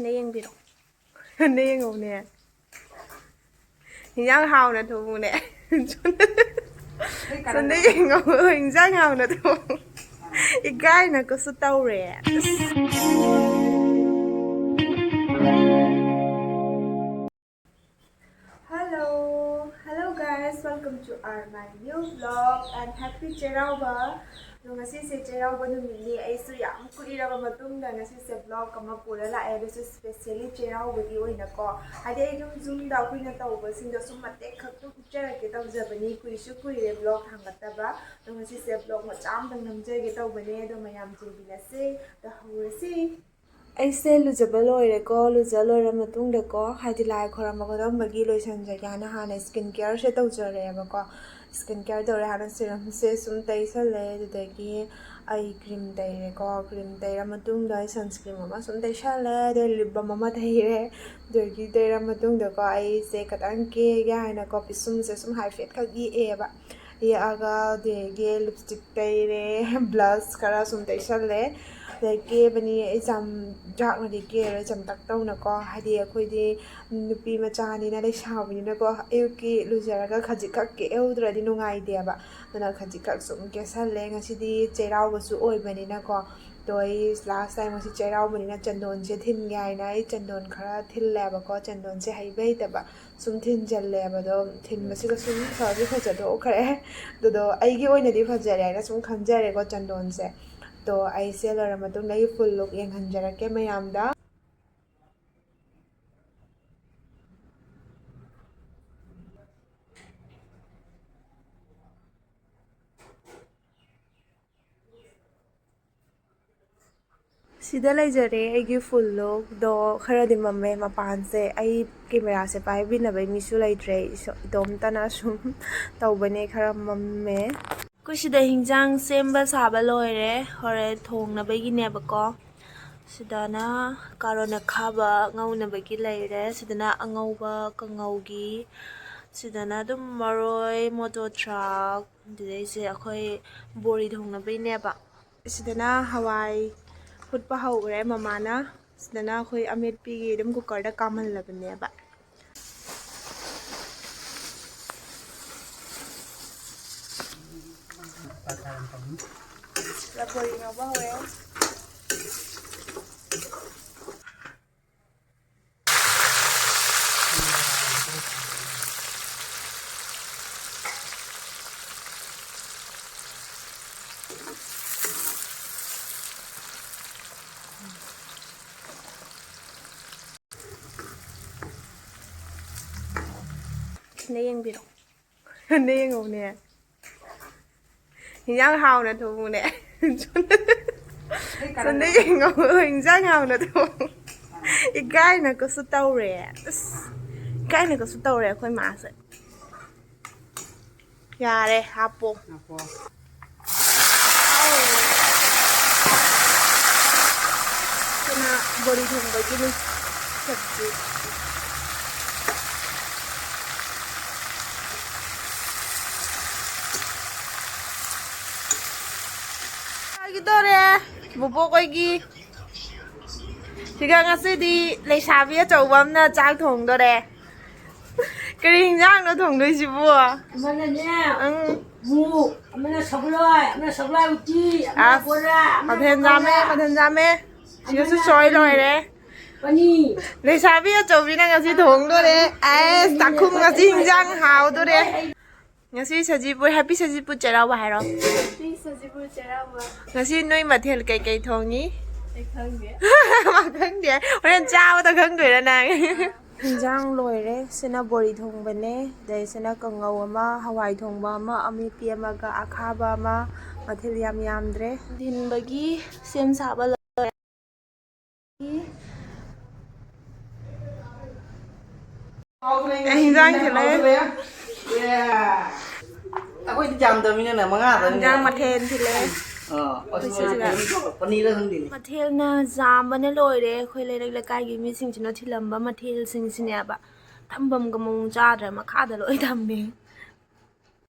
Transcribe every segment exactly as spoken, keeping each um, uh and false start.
ꯅ ꯌꯦꯡꯕꯤꯔꯣ꯫ ꯅ ꯌꯦꯡꯉꯧꯅꯦ꯫ ꯏꯟꯖꯥꯡ ꯍꯥꯎꯅ ꯊꯣꯡꯉꯨꯅꯦ꯫ ꯁꯣꯝꯗ ꯌꯦꯡꯉꯧ꯫ ꯏꯟꯖꯥꯡ ꯍꯥꯎꯅ ꯊꯣꯡꯉꯨ꯫ ꯏꯀꯥꯏꯅ ꯀꯩꯁꯨ ꯇꯧꯔꯦ꯫ Hello, hello guys, welcome to our my new vlog and happy ꯆꯩꯔꯥꯎꯕ꯫ ꯑꯗꯣ ꯉꯁꯤꯁꯦ ꯆꯩꯔꯥꯎꯕ ꯅꯨꯃꯤꯠꯅꯤ꯫ ꯑꯩꯁꯨ ꯌꯥꯝ ꯀꯨꯏꯔꯕ ꯃꯇꯨꯡꯗ ꯉꯁꯤꯁꯦ vlog ꯑꯃ ꯄꯨꯔ ꯂꯥꯛꯑꯦ꯫ ꯑꯗꯨꯁꯨ specially ꯆꯩꯔꯥꯎꯕꯒꯤ ꯑꯣꯏꯅꯀꯣ꯫ ꯍꯥꯏꯗꯤ ꯑꯩ ꯑꯗꯨꯝ ꯌꯨꯝꯗ ꯑꯩꯈꯣꯏꯅ ꯇꯧꯕꯁꯤꯡꯗꯣ ꯁꯨꯝ ꯃꯇꯦꯛ ꯈꯛꯇꯪ ꯎꯠꯆꯔꯛꯀꯦ ꯇꯧꯖꯕꯅꯤ꯫ ꯀꯨꯏꯁꯨ ꯀꯨꯏꯔꯦ vlog ꯊꯥꯡꯒꯠꯇꯕ꯫ ꯑꯗꯣ ꯉꯁꯤꯁꯦ vlog ꯃꯆꯥ ꯑꯃꯇꯪ ꯅꯝꯖꯒꯦ ꯇꯧꯕꯅꯦ꯫ ꯑꯗꯣ ꯃꯌꯥꯝ ꯌꯦꯡꯕꯤꯔꯁꯦ꯫ ꯑꯗꯣ ꯍꯧꯔꯁꯤ꯫ ꯑꯩꯁꯦ ꯂꯨꯖꯕ ꯂꯣꯏꯔꯦꯀꯣ꯫ ꯂꯨꯖ ꯂꯣꯏꯔ ꯃꯇꯨꯡꯗꯀꯣ, ꯍꯥꯏꯗꯤ ꯂꯥꯏ ꯈꯣꯏꯔꯝꯕ ꯈꯣꯠꯂꯝꯕꯒꯤ ꯂꯣꯏꯁꯟꯖꯒꯦ ꯍꯥꯏꯅ ꯍꯥꯟꯅ skin careꯁꯦ ꯇꯧꯖꯔꯦꯕꯀꯣ꯫ Skin care ꯇꯧꯔꯦ꯫ ꯍꯥꯟꯅ serumꯁꯦ ꯁꯨꯝ ꯇꯩꯁꯜꯂꯦ, ꯑꯗꯨꯗꯒꯤ ꯑꯩ cream ꯇꯩꯔꯦꯀꯣ꯫ Cream ꯇꯩꯔ ꯃꯇꯨꯡꯗ ꯑꯩ sunscreen ꯑꯃ ꯁꯨꯝ ꯇꯩꯁꯜꯂꯦ, ꯑꯗꯩ lip balm ꯑꯃ ꯇꯩꯔꯦ꯫ ꯑꯗꯨꯗꯒꯤ ꯇꯩꯔ ꯃꯇꯨꯡꯗꯀꯣ, ꯑꯩꯁꯦ ꯈꯤꯇꯪ ꯀꯦꯒꯦ ꯍꯥꯏꯅꯀꯣ, ꯄꯤꯁꯨꯝꯁꯦ ꯁꯨꯝ ꯍꯥꯏꯐꯦꯠꯈꯛ ꯌꯦꯛꯑꯦꯕ꯫ ꯌꯦꯛꯑꯒ ꯑꯗꯨꯗꯒꯤ lipstick ꯇꯩꯔꯦ, blush ꯈꯔ ꯁꯨꯝ ꯇꯩꯁꯜꯂꯦ꯫ ꯑꯗꯩ ꯀꯦꯕꯅꯤ ꯑꯩ ꯆꯝ-, ꯌꯥꯛꯅꯗꯤ ꯀꯦꯔꯣꯏ, ꯆꯝꯇꯛ ꯇꯧꯅꯀꯣ꯫ ꯍꯥꯏꯗꯤ ꯑꯩꯈꯣꯏꯗꯤ ꯅꯨꯄꯤ ꯃꯆꯥꯅꯤꯅ, ꯂꯩꯁꯥꯕꯤꯅꯤꯅꯀꯣ, ꯑꯌꯨꯛꯀꯤ ꯂꯨꯖꯔꯒ ꯈꯖꯤꯛꯈꯛ ꯀꯦꯍꯧꯗ꯭ꯔꯗꯤ ꯅꯨꯡꯉꯥꯏꯇꯦꯕ꯫ ꯑꯗꯨꯅ ꯈꯖꯤꯛꯈꯛ ꯁꯨꯝ ꯀꯦꯁꯜꯂꯦ꯫ ꯉꯁꯤꯗꯤ ꯆꯩꯔꯥꯎꯕꯁꯨ ꯑꯣꯏꯕꯅꯤꯅꯀꯣ꯫ ꯑꯗꯣ ꯑꯩ last time ꯉꯁꯤ ꯆꯩꯔꯥꯎꯕꯅꯤꯅ ꯆꯟꯗꯣꯟꯁꯦ ꯊꯤꯟꯒꯦ ꯍꯥꯏꯅ ꯑꯩ ꯆꯟꯗꯣꯟ ꯈꯔ ꯊꯤꯜꯂꯦꯕꯀꯣ꯫ ꯆꯟꯗꯣꯟꯁꯦ ꯍꯩꯕ ꯍꯩꯇꯕ ꯁꯨꯝ ꯊꯤꯟꯖꯜꯂꯦꯕ꯫ ꯑꯗꯣ ꯊꯤꯟꯕꯁꯤꯒ ꯁꯨꯝ ꯐꯗꯤ ꯐꯖꯊꯣꯛꯈ꯭ꯔꯦ꯫ ꯑꯗꯨꯗꯣ ꯑꯩꯒꯤ ꯑꯣꯏꯅꯗꯤ ꯐꯖꯔꯦ ꯍꯥꯏꯅ ꯁꯨꯝ ꯈꯟꯖꯔꯦꯀꯣ ꯆꯟꯗꯣꯟꯁꯦ꯫ ꯑꯗꯣ ꯑꯩꯁꯦ ꯂꯣꯏꯔ ꯃꯇꯨꯡꯗ ꯑꯩꯒꯤ full look ꯌꯦꯡꯍꯟꯖꯔꯛꯀꯦ ꯃꯌꯥꯝꯗ꯫ ꯁꯤꯗ ꯂꯩꯖꯔꯦ ꯑꯩꯒꯤ full lookꯗꯣ꯫ ꯈꯔꯗꯤ ꯃꯝꯃꯦ ꯃꯄꯥꯟꯁꯦ꯫ ꯑꯩ cameraꯁꯦ ꯄꯥꯏꯕꯤꯅꯕꯩ ꯃꯤꯁꯨ ꯂꯩꯇ꯭ꯔꯦ, ꯏꯁꯣ-, ꯏꯇꯣꯝꯇꯅ ꯁꯨꯝ ꯇꯧꯕꯅꯦ, ꯈꯔ ꯃꯝꯃꯦ꯫ ꯑꯩꯈꯣꯏ ꯁꯤꯗ ꯍꯤꯟꯖꯥꯡ ꯁꯦꯝꯕ ꯁꯥꯕ ꯂꯣꯏꯔꯦ, ꯍꯣꯔꯦꯟ ꯊꯣꯡꯅꯕꯒꯤꯅꯦꯕꯀꯣ꯫ ꯁꯤꯗꯅ ꯀꯥꯔꯣꯟ ꯑꯈꯥꯕ ꯉꯧꯅꯕꯒꯤ ꯂꯩꯔꯦ, ꯁꯤꯗꯅ ꯑꯉꯧꯕ ꯀꯥꯡꯉꯧꯒꯤ, ꯁꯤꯗꯅ ꯑꯗꯨꯝ ꯃꯔꯣꯏ, ꯃꯣꯇꯣꯔ ꯊ꯭ꯔꯥꯛ, ꯑꯗꯨꯗꯩꯁꯦ ꯑꯩꯈꯣꯏ ꯕꯣꯔꯤ ꯊꯣꯡꯅꯕꯩꯅꯦꯕ꯫ ꯁꯤꯗꯅ ꯍꯋꯥꯏ ꯐꯨꯠꯄ ꯍꯧꯈ꯭ꯔꯦ ꯃꯃꯥꯅ꯫ ꯁꯤꯗꯅ ꯑꯩꯈꯣꯏ ꯑꯃꯦꯠꯄꯤꯒꯤ ꯑꯗꯨꯝ ꯀꯨꯀꯔꯗ ꯀꯥꯝꯍꯜꯂꯕꯅꯦꯕ꯫ ꯂꯐꯣꯏ ꯉꯧꯕ ꯍꯧꯔꯦ꯫ ꯁꯤꯅ ꯌꯦꯡꯕꯤꯔꯣ꯫ ꯁꯤꯅ ꯌꯦꯡꯉꯧꯅꯦ꯫ ꯏꯟꯖꯥꯡ ꯍꯥꯎꯅ ꯊꯣꯡꯉꯨꯅꯦ꯫ ꯁꯣꯝꯗ ꯌꯦꯡꯉꯧ, ꯏꯟꯖꯥꯡ ꯍꯥꯎꯅ ꯊꯣꯡꯉꯨ꯫ ꯏꯀꯥꯏꯅꯒꯁꯨ ꯇꯧꯔꯦ꯫ ꯑꯁ, ꯏꯀꯥꯏꯅꯒꯁꯨ ꯇꯧꯔꯦ ꯑꯩꯈꯣꯏ ꯃꯥꯁꯦ꯫ ꯌꯥꯔꯦ, ꯍꯥꯞꯄꯣ꯫ ꯍꯥꯞꯄꯣ꯫ ꯁꯤꯅ ꯕꯣꯔꯤ ꯊꯣꯡꯕꯒꯤꯅꯤ꯫ ꯁꯕꯖꯤ꯫ ꯆꯥꯈꯤꯗꯣꯔꯦ ꯕꯣꯕꯣꯛ ꯈꯣꯏꯒꯤ꯫ ꯁꯤꯒ ꯉꯁꯤꯗꯤ ꯂꯩꯁꯥꯕꯤ ꯑꯆꯧꯕ ꯑꯃꯅ ꯆꯥꯛ ꯊꯣꯡꯗꯣꯔꯦ꯫ ꯀꯔꯤ ꯍꯤꯟꯖꯥꯡꯅꯣ ꯊꯣꯡꯗꯣꯏꯁꯤꯕꯨ? ꯑꯃꯅꯅꯦ, ꯑꯪ꯫ ꯃꯨ, ꯑꯃꯅ ꯁꯒꯣꯜ ꯍꯋꯥꯏ, ꯑꯃꯅ ꯁꯒꯣꯜ ꯍꯋꯥꯏ ꯎꯇꯤ, ꯑꯃꯅ ꯑꯁ, ꯕꯣꯔꯥ, ꯑꯃꯅ ꯃꯊꯦꯜ ꯌꯥꯝꯃꯦ, ꯄꯀꯧꯔꯥ, ꯃꯊꯦꯜ ꯌꯥꯝꯃꯦ꯫ ꯁꯤꯗꯁꯨ ꯑꯃꯅ ꯆꯣꯏ ꯂꯣꯏꯔꯦ꯫ ꯄꯅꯤ꯫ ꯂꯩꯁꯥꯕꯤ ꯑꯆꯧꯕꯤꯅ ꯉꯁꯤ ꯊꯣꯡꯗꯣꯔꯦ꯫ ꯑꯁ, ꯆꯥꯛꯈꯨꯝ ꯉꯁꯤ ꯍꯤꯟꯖꯥꯡ ꯍꯥꯎꯗꯣꯔꯦ꯫ ꯉꯁꯤ ꯁꯖꯤꯕꯨ, happy ꯁꯖꯤꯕꯨ ꯆꯩꯔꯥꯎꯕ ꯍꯥꯏꯔꯣ꯫ Happy ꯁꯖꯤꯕꯨ ꯆꯩꯔꯥꯎꯕ꯫ ꯉꯁꯤ ꯅꯣꯏ ꯃꯊꯦꯜ ꯀꯩꯀꯩ ꯊꯣꯡꯉꯤ? ꯑꯩ ꯈꯪꯗꯦ꯫ ꯃꯥ ꯈꯪꯗꯦ꯫ ꯍꯣꯔꯦꯟ ꯆꯥꯕꯗ ꯈꯪꯗꯣꯏꯔꯥ ꯅꯪ? ꯍꯤꯟꯖꯥꯡ ꯂꯣꯏꯔꯦ꯫ ꯁꯤꯅ ꯕꯣꯔꯤ ꯊꯣꯡꯕꯅꯦ, ꯑꯗꯩ ꯁꯤꯅ ꯀꯥꯡꯉꯧ ꯑꯃ, ꯍꯋꯥꯏ ꯊꯣꯡꯕ ꯑꯃ, ꯑꯃꯦꯠꯄꯤ ꯑꯃꯒ ꯑꯈꯥꯕ ꯑꯃ, ꯃꯊꯦꯜ ꯌꯥꯝ ꯌꯥꯝꯗ꯭ꯔꯦ꯫ ꯊꯤꯟꯕꯒꯤ ꯁꯦꯝ ꯁꯥꯕ ꯂꯣꯏꯔꯦ꯫ ꯑꯦ, ꯍꯤꯟꯖꯥꯡ ꯊꯤꯜꯂꯛꯑꯦ꯫ ꯑꯩꯈꯣꯏꯗꯤ ꯌꯥꯝꯗꯕꯅꯤꯅꯅꯦ, ꯃꯉꯥꯗꯅꯤꯅꯦ꯫ ꯍꯤꯟꯖꯥꯡ ꯃꯊꯦꯜ ꯊꯤꯜꯂꯛꯑꯦ꯫ ꯑꯥ, ꯑꯩꯈꯣꯏ ꯁꯤꯁꯤꯗ꯫ ꯄꯅꯤꯔ ꯈꯪꯗꯦꯅꯦ꯫ ꯃꯊꯦꯜꯅ ꯌꯥꯝꯕꯅ ꯂꯣꯏꯔꯦ꯫ ꯑꯩꯈꯣꯏ ꯂꯩꯔꯛ ꯂꯩꯀꯥꯏꯒꯤ ꯃꯤꯁꯤꯡꯁꯤꯅ ꯊꯤꯜꯂꯝꯕ ꯃꯊꯦꯜꯁꯤꯡꯁꯤꯅꯦꯕ꯫ ꯊꯝꯐꯝꯒ ꯃꯑꯣꯡ ꯆꯥꯗ꯭ꯔꯦ, ꯃꯈꯥꯗ ꯂꯣꯏ ꯊꯝꯃꯦ꯫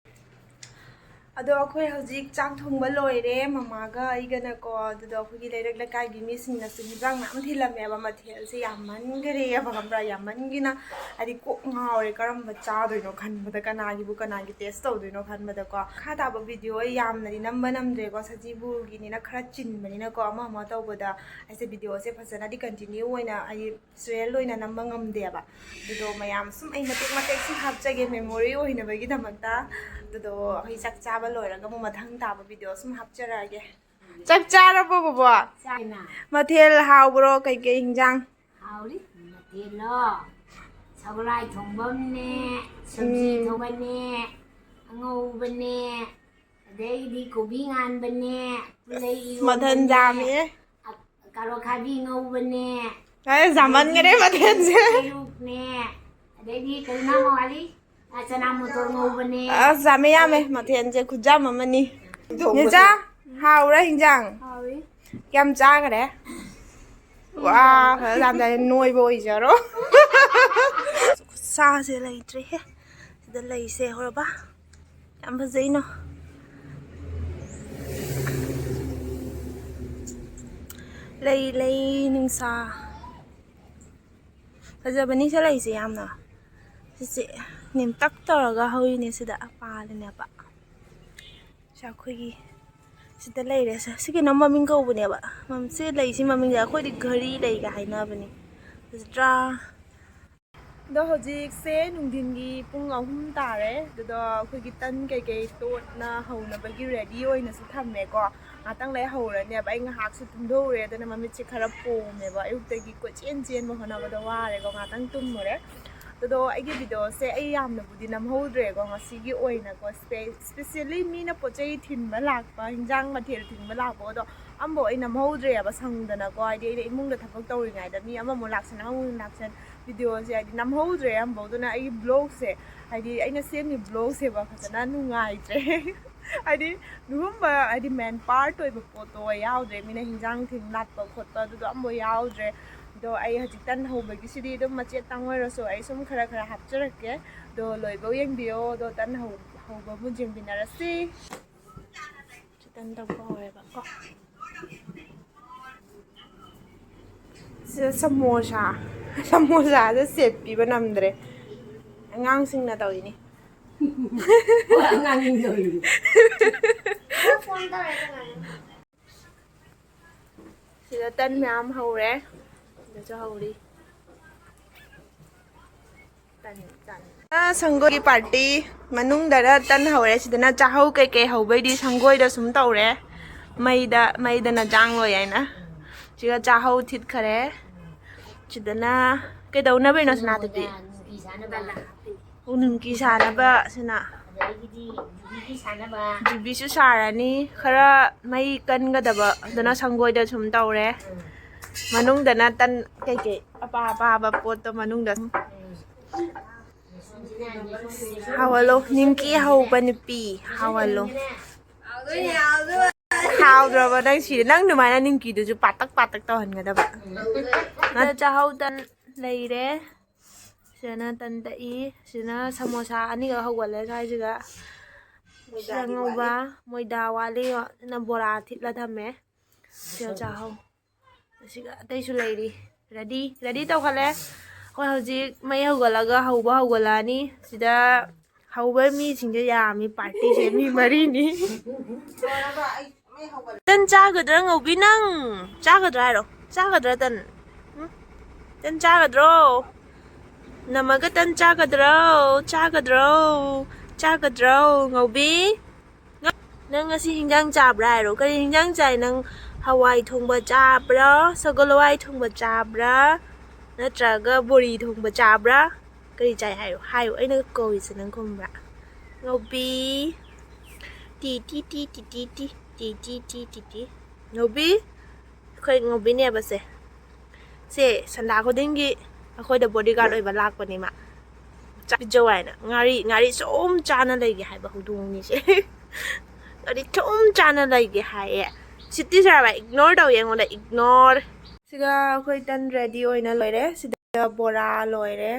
ꯑꯗꯣ ꯑꯩꯈꯣꯏ ꯍꯧꯖꯤꯛ ꯆꯥꯛ ꯊꯣꯡꯕ ꯂꯣꯏꯔꯦ, ꯃꯃꯥꯒ ꯑꯩꯒꯅꯀꯣ꯫ ꯑꯗꯨꯗꯣ ꯑꯩꯈꯣꯏꯒꯤ ꯂꯩꯔꯛ ꯂꯩꯀꯥꯏꯒꯤ ꯃꯤꯁꯤꯡꯅꯁꯨ ꯍꯤꯟꯖꯥꯡ ꯃꯌꯥꯝ ꯊꯤꯜꯂꯝꯃꯦꯕ꯫ ꯃꯊꯦꯜꯁꯦ ꯌꯥꯝꯃꯟꯈꯔꯦꯕ, ꯈꯪꯕ꯭ꯔꯥ? ꯌꯥꯝꯃꯟꯒꯤꯅ ꯍꯥꯏꯗꯤ ꯀꯣꯛ ꯉꯥꯎꯔꯦ, ꯀꯔꯝꯕ ꯆꯥꯗꯣꯏꯅꯣ ꯈꯟꯕꯗ, ꯀꯅꯥꯒꯤꯕꯨ ꯀꯅꯥꯒꯤ ꯇꯦꯁ ꯇꯧꯗꯣꯏꯅꯣ ꯈꯟꯕꯗꯀꯣ꯫ ꯃꯈꯥ ꯇꯥꯕ ꯚꯤꯗꯤꯑꯣ ꯑꯩ ꯌꯥꯝꯅꯗꯤ ꯅꯝꯕ ꯅꯝꯗ꯭ꯔꯦꯀꯣ, ꯁꯖꯤꯕꯨꯒꯤꯅꯤꯅ ꯈꯔ ꯆꯤꯟꯕꯅꯤꯅꯀꯣ꯫ ꯑꯃ ꯑꯃ ꯇꯧꯕꯗ ꯑꯩꯁꯦ ꯚꯤꯗꯤꯑꯣꯁꯦ ꯐꯖꯅꯗꯤ ꯀꯟꯇꯤꯅ꯭ꯌꯨ ꯑꯣꯏꯅ ꯍꯥꯏꯗꯤ ꯁꯤꯔꯤꯌꯦꯜ ꯑꯣꯏꯅ ꯅꯝꯕ ꯉꯝꯗꯦꯕ꯫ ꯑꯗꯨꯗꯣ ꯃꯌꯥꯝ ꯁꯨꯝ ꯑꯩ ꯃꯇꯦꯛ ꯃꯇꯦꯛ ꯁꯨꯝ ꯍꯥꯞꯆꯒꯦ, ꯃꯦꯃꯣꯔꯤ ꯑꯣꯏꯅꯕꯒꯤꯗꯃꯛꯇ꯫ ꯑꯗꯨꯗꯣ ꯑꯩꯈꯣꯏ ꯆꯥꯛ ꯆꯥꯕ ꯂꯣꯏꯔꯒ ꯑꯃꯨꯛ ꯃꯊꯪ ꯇꯥꯕ ꯚꯤꯗꯤꯑꯣ ꯁꯨꯝ ꯍꯥꯞꯆꯔꯛꯑꯒꯦ꯫ ꯆꯥꯛ ꯆꯥꯔꯕꯣ ꯕꯣꯕꯣ? ꯆꯥꯏꯅ꯫ ꯃꯊꯦꯜ ꯍꯥꯎꯕ꯭ꯔꯣ? ꯀꯩꯀꯩ ꯍꯤꯟꯖꯥꯡ? ꯍꯥꯎꯔꯤ꯫ ꯃꯊꯦꯜꯂꯣ? ꯁꯒꯣꯜꯍꯋꯥꯏ ꯊꯣꯡꯕ ꯑꯃꯅꯦ, ꯁꯕꯖꯤ ꯎꯝ꯫ ꯊꯣꯡꯕꯅꯦ, ꯑꯉꯧꯕꯅꯦ, ꯑꯗꯩꯗꯤ ꯀꯣꯕꯤ ꯉꯥꯟꯕꯅꯦ, ꯄꯨꯂꯩ ꯏꯔꯣꯟꯕꯅꯦ꯫ ꯃꯊꯦꯜ ꯌꯥꯝꯃꯦ꯫ ꯑ-, ꯀꯥꯔꯣꯠ ꯈꯥꯕꯤ ꯉꯧꯕꯅꯦ꯫ ꯑꯦ, ꯌꯥꯝꯃꯟꯈꯔꯦ ꯑꯗꯩꯗꯤ ꯃꯊꯦꯜꯁꯦ꯫ ꯄꯦꯔꯨꯛꯅꯦ꯫ ꯑꯗꯩꯗꯤ ꯀꯔꯤꯅꯣ ꯑꯃ ꯋꯥꯠꯂꯤ? ꯑ, ꯆꯅꯥ ꯃꯣꯇꯣꯔ ꯉꯧꯕꯅꯦ꯫ ꯑꯁ, ꯌꯥꯝꯃꯦ, ꯌꯥꯝꯃꯦ꯫ ꯃꯊꯦꯜꯁꯦ ꯈꯨꯌꯥꯝ ꯑꯃꯅꯤ꯫ ꯊꯣꯡꯕꯁꯦ꯫ ꯅꯦꯆꯥ, ꯍꯥꯎꯔ ꯍꯤꯟꯖꯥꯡ? ꯍꯥꯎꯏ꯫ ꯀꯌꯥꯝ ꯆꯥꯈꯔꯦ? ꯋꯥ, ꯐꯖꯅ ꯆꯥꯔꯝꯗꯥꯏꯗ ꯅꯣꯏꯕ ꯑꯣꯏꯖꯔꯣ꯫ ꯈꯨꯠꯁꯥꯁꯦ ꯂꯩꯇ꯭ꯔꯦꯍꯦ꯫ ꯁꯤꯗ ꯂꯩꯁꯦ ꯍꯧꯔꯕ꯫ ꯌꯥꯝ ꯐꯖꯩꯅꯣ꯫ ꯂꯩ, ꯂꯩ, ꯅꯨꯡꯁꯥ꯫ ꯐꯖꯕꯅꯤ ꯁꯤ ꯂꯩꯁꯦ ꯌꯥꯝꯅ꯫ ꯁꯤꯁꯦ ꯅꯦꯝꯇꯛ ꯇꯧꯔꯒ ꯍꯧꯔꯤꯅꯦ, ꯁꯤꯗ ꯄꯥꯜꯂꯤꯅꯦꯕ꯫ ꯁꯤ ꯑꯩꯈꯣꯏꯒꯤ ꯁꯤꯗ ꯂꯩꯔꯦ꯫ ꯁꯤ, ꯁꯤ ꯀꯩꯅꯣ ꯃꯃꯤꯡ ꯀꯧꯕꯅꯦꯕ꯫ ꯃꯝ-, ꯁꯤ ꯂꯩꯁꯤ ꯃꯃꯤꯡꯁꯦ ꯑꯩꯈꯣꯏꯗꯤ ꯘꯔꯤ ꯂꯩꯒ ꯍꯥꯏꯅꯕꯅꯤ꯫ ꯐꯖꯗ꯭ꯔꯥ? ꯑꯗꯣ ꯍꯧꯖꯤꯛꯁꯦ ꯅꯨꯡꯊꯤꯟꯒꯤ ꯄꯨꯡ ꯑꯍꯨꯝ ꯇꯥꯔꯦ꯫ ꯑꯗꯨꯗ ꯑꯩꯈꯣꯏꯒꯤ ꯇꯟ ꯀꯩꯀꯩ ꯇꯣꯠꯅ ꯍꯧꯅꯕꯒꯤ ꯔꯦꯗꯤ ꯑꯣꯏꯅꯁꯨ ꯊꯝꯃꯦꯀꯣ꯫ ꯉꯥꯛꯇꯪ ꯂꯩ ꯍꯧꯔꯅꯦꯕ꯫ ꯑꯩ ꯉꯥꯏꯍꯥꯛꯁꯨ ꯇꯨꯝꯊꯣꯛꯎꯔꯦ, ꯑꯗꯨꯅ ꯃꯃꯤꯠꯁꯦ ꯈꯔ ꯄꯣꯝꯃꯦꯕ꯫ ꯑꯌꯨꯛꯇꯒꯤ ꯀꯣꯏꯆꯦꯟ ꯆꯦꯟꯕ ꯍꯣꯠꯅꯕꯗ ꯋꯥꯔꯦꯀꯣ, ꯉꯥꯛꯇꯪ ꯇꯨꯝꯃꯨꯔꯦ꯫ ꯑꯗꯣ ꯑꯩꯒꯤ ꯚꯤꯗꯤꯑꯣꯁꯦ ꯑꯩ ꯌꯥꯝꯅꯕꯨꯗꯤ ꯅꯝꯍꯧꯗ꯭ꯔꯦꯀꯣ ꯉꯁꯤꯒꯤ ꯑꯣꯏꯅꯀꯣ꯫ ꯁ꯭ꯄꯦ-, specially ꯃꯤꯅ ꯄꯣꯠ ꯆꯩ ꯊꯤꯟꯕ ꯂꯥꯛꯄ, ꯍꯤꯟꯖꯥꯡ ꯃꯊꯦꯜ ꯊꯤꯟꯕ ꯂꯥꯛꯄ, ꯑꯗꯣ ꯑꯝꯐꯥꯎ ꯑꯩ ꯅꯝꯍꯧꯗ꯭ꯔꯦꯕ ꯁꯪꯗꯅꯀꯣ꯫ ꯍꯥꯏꯗꯤ ꯑꯩꯅ ꯏꯃꯨꯡꯗ ꯊꯕꯛ ꯇꯧꯔꯤꯉꯩꯗ ꯃꯤ ꯑꯃꯃꯨꯛ ꯂꯥꯛꯁꯟ, ꯑꯃꯃꯨꯛ ꯂꯥꯛꯁꯟ, ꯚꯤꯗꯤꯑꯣꯁꯦ ꯍꯥꯏꯗꯤ ꯅꯝꯍꯧꯗ꯭ꯔꯦ ꯑꯝꯐꯥꯎ꯫ ꯑꯗꯨꯅ ꯑꯩꯒꯤ ꯕ꯭ꯂꯣꯒꯁꯦ, ꯍꯥꯏꯗꯤ ꯑꯩꯅ ꯁꯦꯝꯃꯤ ꯕ꯭ꯂꯣꯒꯁꯦꯕ ꯐꯖꯅ ꯅꯨꯡꯉꯥꯏꯇ꯭ꯔꯦ꯫ ꯍꯥꯏꯗꯤ ꯂꯨꯍꯣꯡꯕ ꯍꯥꯏꯗꯤ ꯃꯦꯟ ꯄꯥꯔꯠ ꯑꯣꯏꯕ ꯄꯣꯠꯇꯣ ꯌꯥꯎꯗ꯭ꯔꯦ꯫ ꯃꯤꯅ ꯍꯤꯟꯖꯥꯡ ꯊꯤꯟ ꯂꯥꯛꯄ ꯈꯣꯠꯄ ꯑꯗꯨꯗꯣ ꯑꯝꯐꯥꯎ ꯌꯥꯎꯗ꯭ꯔꯦ꯫ ꯑꯗꯣ ꯑꯩ ꯍꯧꯖꯤꯛ ꯇꯟ ꯍꯧꯕꯒꯤꯁꯤꯗꯤ ꯑꯗꯨꯝ ꯃꯆꯦꯠꯇꯪ ꯑꯣꯏꯔꯁꯨ ꯑꯩ ꯁꯨꯝ ꯈꯔ ꯈꯔ ꯍꯥꯞꯆꯔꯛꯀꯦ꯫ ꯑꯗꯣ ꯂꯣꯏꯕꯧ ꯌꯦꯡꯕꯤꯌꯣ꯫ ꯑꯗꯣ ꯇꯟ ꯍꯧ-, ꯍꯧꯕꯕꯨ ꯌꯦꯡꯃꯤꯟꯅꯔꯁꯤ꯫ ꯆꯤꯀꯟ ꯇꯧꯕ ꯍꯧꯔꯦꯕꯀꯣ꯫ ꯁꯤꯗ ꯁꯃꯣꯁꯥ, ꯁꯃꯣꯁꯥꯗ ꯁꯦꯠ ꯄꯤꯕ ꯅꯝꯗ꯭ꯔꯦ꯫ ꯑꯉꯥꯡꯁꯤꯡꯅ ꯇꯧꯔꯤꯅꯤ꯫ ꯍꯣꯏ, ꯑꯉꯥꯡꯁꯤꯡ ꯇꯧꯔꯤꯅꯤ꯫ ꯁꯤꯗ ꯇꯟ ꯃꯌꯥꯝ ꯍꯧꯔꯦ꯫ ꯁꯤꯗꯁꯨ ꯍꯧꯔꯤ꯫ ꯇꯟ, ꯇꯟ꯫ ꯑ, ꯁꯪꯒꯣꯏꯒꯤ ꯄꯥꯔꯇꯤ ꯃꯅꯨꯡꯗꯅ ꯇꯟ ꯍꯧꯔꯦ꯫ ꯁꯤꯗꯅ ꯆꯥꯍꯧ ꯀꯩꯀꯩ ꯍꯧꯕꯩꯗꯤ ꯁꯪꯒꯣꯏꯗ ꯁꯨꯝ ꯇꯧꯔꯦ꯫ ꯃꯩꯗ, ꯃꯩꯗꯅ ꯆꯥꯡ ꯂꯣꯏ ꯍꯥꯏꯅ꯫ ꯁꯤꯒ ꯆꯥꯍꯧ ꯊꯤꯠꯈꯔꯦ꯫ ꯁꯤꯗꯅ ꯀꯩꯗꯧꯅꯕꯩꯅꯣ, ꯁꯅꯥꯇꯣꯝꯕꯤ? ꯅꯤꯝꯀꯤ ꯁꯥꯅꯕ꯫ ꯑꯣ, ꯅꯤꯝꯀꯤ ꯁꯥꯅꯕ ꯁꯤꯅ꯫ ꯑꯗꯒꯤꯗꯤ ꯌꯨꯕꯤꯒꯤ ꯁꯥꯅꯕ꯫ ꯌꯨꯕꯤꯁꯨ ꯁꯥꯔꯅꯤ꯫ ꯈꯔ ꯃꯩ ꯀꯟꯒꯗꯕ ꯑꯗꯨꯅ ꯁꯪꯒꯣꯏꯗ ꯁꯨꯝ ꯇꯧꯔꯦ꯫ ꯃꯅꯨꯡꯗꯅ ꯇꯟ ꯀꯩꯀꯩ ꯑꯄꯥ ꯑꯄꯥꯕ ꯄꯣꯠꯇꯣ ꯃꯅꯨꯡꯗ ꯁꯨꯝ ꯍꯥꯎꯍꯜꯂꯣ꯫ ꯅꯤꯝꯀꯤ ꯍꯧꯕ ꯅꯨꯄꯤ ꯍꯥꯎꯍꯜꯂꯣ꯫ ꯍꯥꯎꯗ꯭ꯔꯕ ꯅꯪ ꯁꯤꯗꯤ? ꯅꯪ ꯑꯗꯨꯃꯥꯏꯅ ꯅꯤꯝꯀꯤꯗꯨꯁꯨ ꯄꯥꯇꯛ ꯄꯥꯇꯛ ꯇꯧꯍꯟꯒꯗꯕ꯫ ꯆꯥꯍꯧ ꯇꯟ ꯂꯩꯔꯦ꯫ ꯁꯤꯗꯅ ꯇꯟ ꯇꯛꯏ꯫ ꯁꯤꯗꯅ ꯁꯃꯣꯁꯥ ꯑꯅꯤꯈꯛ ꯍꯧꯒꯠꯂꯦ ꯁ꯭ꯋꯥꯏꯁꯤꯗ꯫ ꯁꯤꯗ ꯉꯧꯕ, ꯃꯣꯏꯗꯥ ꯋꯥꯠꯂꯤ꯫ ꯁꯤꯅ ꯕꯣꯔꯥ ꯊꯤꯠꯂ ꯊꯝꯃꯦ꯫ ꯁꯤꯗ ꯆꯥꯍꯧ꯫ ꯑꯁꯤꯒ ꯑꯇꯩꯁꯨ ꯂꯩꯔꯤ꯫ ꯔꯦꯗꯤ, ꯔꯦꯗꯤ ꯇꯧꯈꯠꯂꯦ꯫ ꯑꯩꯈꯣꯏ ꯍꯧꯖꯤꯛ ꯃꯩ ꯍꯧꯒꯠꯂꯒ ꯍꯧꯕ ꯍꯧꯒꯠꯂꯛꯑꯅꯤ꯫ ꯁꯤꯗ ꯍꯧꯕ ꯃꯤꯁꯤꯡꯁꯦ ꯌꯥꯝꯃꯤ, ꯄꯥꯔꯇꯤꯁꯦ ꯃꯤ ꯃꯔꯤꯅꯤ꯫ ꯇꯟ ꯆꯥꯒꯗ꯭ꯔꯥ ꯉꯧꯕꯤ ꯅꯪ? ꯆꯥꯒꯗ꯭ꯔꯥ ꯍꯥꯏꯔꯣ? ꯆꯥꯒꯗ꯭ꯔꯥ ꯇꯟ? ꯎꯝ? ꯇꯟ ꯆꯥꯒꯗ꯭ꯔꯣ? ꯅꯝꯃꯒ ꯇꯟ ꯆꯥꯒꯗ꯭ꯔꯣ? ꯆꯥꯒꯗ꯭ꯔꯣ? ꯆꯥꯒꯗ꯭ꯔꯣ ꯉꯧꯕꯤ? ꯅꯪ ꯉꯁꯤ ꯍꯤꯟꯖꯥꯡ ꯆꯥꯕ꯭ꯔꯥ ꯍꯥꯏꯔꯣ? ꯀꯔꯤ ꯍꯤꯟꯖꯥꯡ ꯆꯥꯏ ꯅꯪ? ꯍꯋꯥꯏ ꯊꯣꯡꯕ ꯆꯥꯕ꯭ꯔꯥ? ꯁꯒꯣꯜ ꯍꯋꯥꯏ ꯊꯣꯡꯕ ꯆꯥꯕ꯭ꯔꯥ? ꯅꯠꯇ꯭ꯔꯒ ꯕꯣꯔꯤ ꯊꯣꯡꯕ ꯆꯥꯕ꯭ꯔꯥ? ꯀꯔꯤ ꯆꯥꯏ ꯍꯥꯏꯌꯨ, ꯍꯥꯏꯌꯨ, ꯑꯩꯅ ꯀꯧꯔꯤꯁꯦ ꯅꯪ ꯈꯨꯝꯕ꯭ꯔꯥ? ꯉꯧꯕꯤ꯫ ꯇꯤ ꯇꯤ ꯇꯤ ꯇꯤ ꯇꯤ ꯇꯤ ꯇꯤ ꯇꯤ ꯇꯤ ꯇꯤ ꯇꯤ꯫ ꯉꯧꯕꯤ꯫ ꯑꯩꯈꯣꯏ ꯉꯧꯕꯤꯅꯦꯕꯁꯦ꯫ ꯁꯦ ꯁꯟꯗꯥ ꯈꯨꯗꯤꯡꯒꯤ ꯑꯩꯈꯣꯏꯗ ꯕꯣꯗꯤꯒꯥꯔꯗ ꯑꯣꯏꯕ ꯂꯥꯛꯄꯅꯦ ꯃꯥ꯫ ꯆꯥꯛ ꯄꯤꯖꯧ ꯍꯥꯏꯅ꯫ ꯉꯥꯔꯤ, ꯉꯥꯔꯤ ꯁꯨꯝ ꯆꯥꯅ ꯂꯩꯒꯦ ꯍꯥꯏꯕ ꯍꯧꯗꯣꯡꯅꯤꯁꯦ꯫ ꯉꯥꯔꯤ ꯁꯨꯝ ꯆꯥꯅ ꯂꯩꯒꯦ ꯍꯥꯏꯌꯦ꯫ ꯁꯤꯠꯇꯤ ꯁꯥꯔꯕ? ꯏꯒꯅꯣꯔ ꯇꯧꯋꯦ ꯑꯩꯉꯣꯟꯗ, ꯏꯒꯅꯣꯔ꯫ ꯁꯤꯒ ꯑꯩꯈꯣꯏ ꯇꯟ ꯔꯦꯗꯤ ꯑꯣꯏꯅ ꯂꯣꯏꯔꯦ꯫ ꯁꯤꯗ ꯕꯣꯔꯥ ꯂꯣꯏꯔꯦ꯫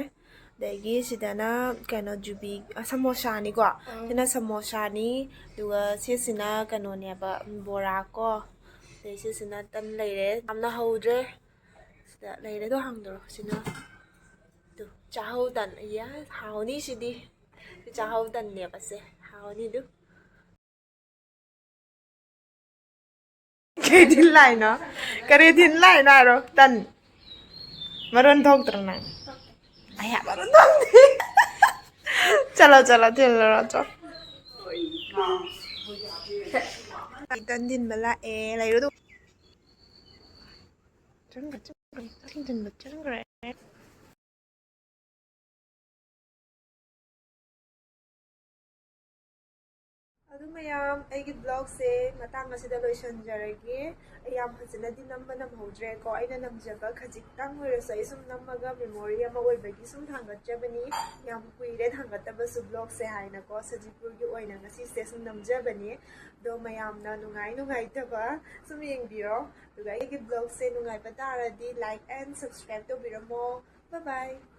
ꯑꯗꯒꯤ ꯁꯤꯗꯅ ꯀꯩꯅꯣ ꯖꯨꯕꯤ, ꯑ, ꯁꯃꯣꯁꯥꯅꯤꯀꯣ꯫ ꯁꯤꯅ ꯁꯃꯣꯁꯥꯅꯤ, ꯑꯗꯨꯒ ꯁꯤꯁꯤꯅ ꯀꯩꯅꯣꯅꯦꯕ, ꯕꯣꯔꯥ ꯀꯣ꯫ ꯑꯗꯩ ꯁꯤꯁꯤꯅ ꯇꯟ ꯂꯩꯔꯦ, ꯌꯥꯝꯅ ꯍꯧꯗ꯭ꯔꯦ꯫ ꯁꯤꯗ ꯂꯩꯔꯦꯗꯣ, ꯍꯥꯡꯗꯣꯔꯣ꯫ ꯁꯤꯅ ꯇꯨ, ꯆꯥꯍꯧ ꯇꯟ꯫ ꯌꯥ, ꯍꯥꯎꯅꯤ ꯁꯤꯗꯤ꯫ ꯁꯤ ꯆꯥꯍꯧ ꯇꯟꯅꯦꯕ ꯁꯦ꯫ ꯍꯥꯎꯅꯤ ꯑꯗꯨ꯫ ꯀꯩ ꯊꯤꯟ ꯂꯥꯛꯏꯅꯣ? ꯀꯔꯤ ꯊꯤꯟ ꯂꯥꯛꯏꯅꯣ ꯍꯥꯏꯔꯣ? ꯇꯟ꯫ ꯃꯔꯣꯟ ꯊꯣꯛꯇ꯭ꯔꯣ ꯅꯪ? ꯑꯌꯥ, ꯃꯔꯣꯟ ꯊꯣꯛꯇꯦ꯫ ꯆꯠꯂꯣ, ꯆꯠꯂꯣ, ꯊꯤꯜꯂꯨꯔꯣ, ꯆꯣ꯫ ꯑꯩ ꯇꯟ ꯊꯤꯟꯕ ꯂꯥꯛꯑꯦ꯫ ꯂꯩꯔꯣ ꯑꯗꯨꯝ꯫ ꯆꯪꯈ꯭ꯔꯦ, ꯆꯪꯈ꯭ꯔꯦ, ꯇꯟ ꯊꯤꯟꯕ ꯆꯪꯈ꯭ꯔꯦ꯫ ꯑꯗꯨ ꯃꯌꯥꯝ, ꯑꯩꯒꯤ vlogꯁꯦ ꯃꯇꯥꯡ ꯑꯁꯤꯗ ꯂꯣꯏꯁꯤꯟꯖꯔꯒꯦ꯫ ꯑꯩ ꯌꯥꯝ ꯐꯖꯅꯗꯤ ꯅꯝꯕ ꯅꯝꯍꯧꯗ꯭ꯔꯦꯀꯣ꯫ ꯑꯩꯅ ꯅꯝꯖꯕ ꯈꯖꯤꯛꯇꯪ ꯑꯣꯏꯔꯁꯨ ꯑꯩ ꯁꯨꯝ ꯅꯝꯃꯒ memory ꯑꯃ ꯑꯣꯏꯕꯒꯤ ꯁꯨꯝ ꯊꯥꯡꯒꯠꯆꯕꯅꯤ꯫ ꯌꯥꯝ ꯀꯨꯏꯔꯦ ꯊꯥꯡꯒꯠꯇꯕꯁꯨ vlogꯁꯦ ꯍꯥꯏꯅꯀꯣ꯫ ꯁꯖꯤꯄꯨꯔꯒꯤ ꯑꯣꯏꯅ ꯉꯁꯤꯁꯦ ꯁꯨꯝ ꯅꯝꯖꯕꯅꯦ꯫ ꯑꯗꯣ ꯃꯌꯥꯝꯅ ꯅꯨꯡꯉꯥꯏ ꯅꯨꯡꯉꯥꯏꯇꯕ ꯁꯨꯝ ꯌꯦꯡꯕꯤꯔꯣ꯫ ꯑꯗꯨꯒ ꯑꯩꯒꯤ vlogꯁꯦ ꯅꯨꯡꯉꯥꯏꯕ ꯇꯥꯔꯗꯤ like and subscribe ꯇꯧꯕꯤꯔꯝꯃꯣ꯫ Bye bye꯫